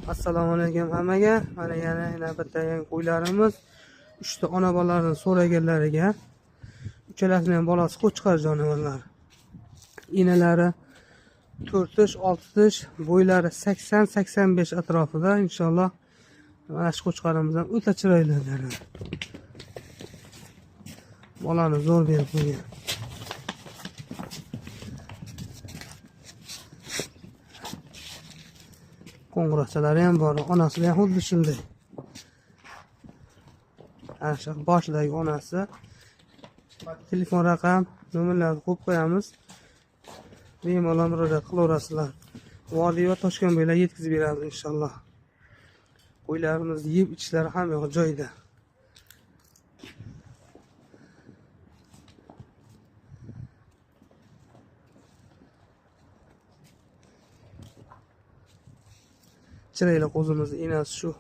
Assalomu alaykum hammaga. Mana yana navbatdagi qo'ylarimiz 3 ta ona bolalarni so'raganlariga uchalasini ham bolasi qo'chqor jonivorlar. Enalari 4 tish, 6 tish, bo'ylari 80-85 atrofida inshaalloh. Mana shu qo'chqorimiz ham o'ta chiroyli. Bolani zo'r berib qo'ygan. Qo'ng'iroqchalari ham bor. Onasi ham xuddi shunday. Ana shu boshidagi onasi. Telefon raqam, nomerlarni qo'yib qo'yamiz. Bemalol murojaat qilaverasizlar. Vodiy va Toshkent bo'ylab yetkazib beramiz inshaalloh. Qo'ylarimiz yeb ichishlari ham yo'q joyida. Chiroyli qo'zimizni enasi shu.